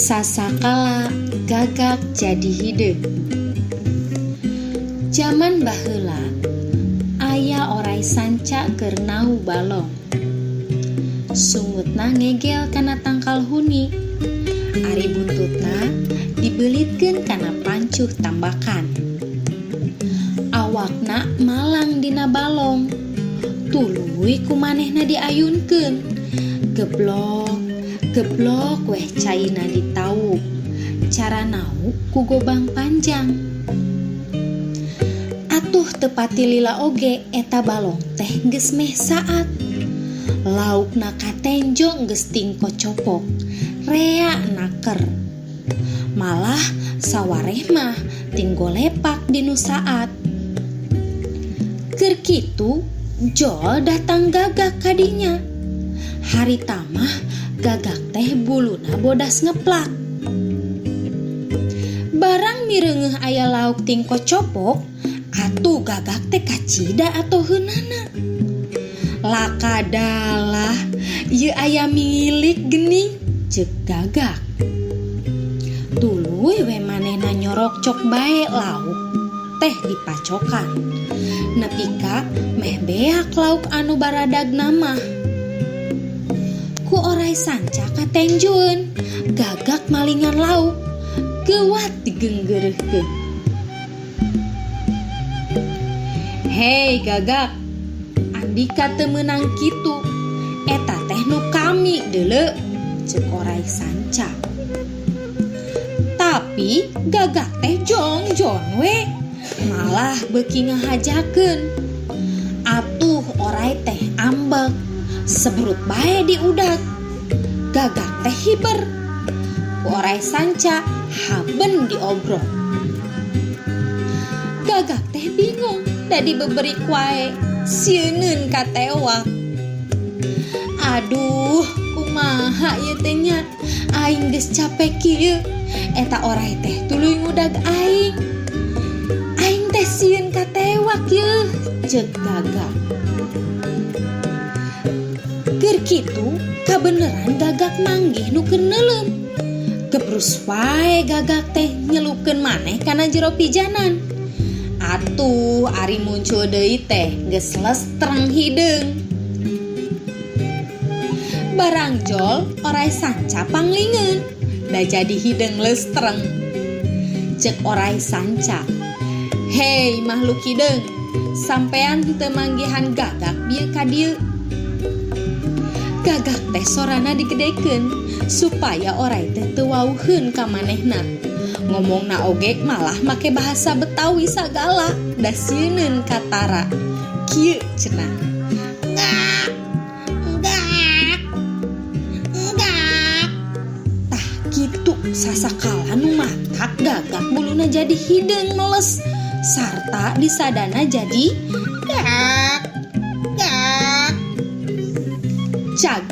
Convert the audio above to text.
Sasakala gagak jadi hideung. Jaman baheula aya oray sanca keur nau balong. Sungutna ngegel kana tangkal huni. Ari buntutna dibelitkeun kana pancuh tambakan. Awakna malang dina balong. Tuluy ku manehna diayunkeun. Geblok, geblok weh caina ditawuk. Cara nauk ku gobang panjang. Atuh teu pati lila oge eta balong teh geus meh saat. Laukna katenjo geus tingko copok, rea naker. Malah sawareh mah tinggo lepak di nu saat. Keur kitu jol datang gagak kadinya. Harita mah gagak teh buluna bodas ngeplak. Barang mireungeuh aya lauk tingko copok, atuh gagak teh kacida atoheunana. Lakadalah ieu aya milik geuning, ceuk gagak. Tuluy we manehna nyorokcok bae lauk teh dipacokan. Nepi ka meh beak lauk anu baradagna mah. Ku oray sanca katenjueun, gagak malingan lauk, geuwat digeunggeureuhkeun. Hei gagak, andika teu meunang kitu, eta teh nu kami deuleu, ceuk oray sanca. Tapi gagak teh jongjon we, malah beuki ngahajakeun. Atuh oray teh ambek, sebrut bae diudag. Gagak teh hiber, ku oray sanca haben diobrol. Gagak teh bingung, da dibeberi wae, sieuneun katewak. Aduh, kumaha ieu teh nya? Aing geus capek kieu. Eta oray teh tuluy ngudag aing. Aing teh sieun katewak yeuh, ceuk gagak. Keur kitu kabeneran gagak manggih nu keur neuleum. Gebrus wae gagak teh nyelupkeun maneh kana jero pijanan. Atuh ari muncul deui teh geus lestreng hideung. Barang jol oray sanca panglingeun, da jadi hideung lestreng. Ceuk oray sanca, "Hei makhluk hideung, sampean teu manggihan gagak bieu ka dieu." Gagak teh sorana digedekeun supaya oray teh teu wauheun ka manehna. Ngomongna oge malah make bahasa Betawi sagala, da sieuneun katara. Kieu cenah. Gak, gak, gak. Tah kitu sasakala nu matak gagak buluna jadi hideung meles sarta disadana jadi gak, gak. Cag.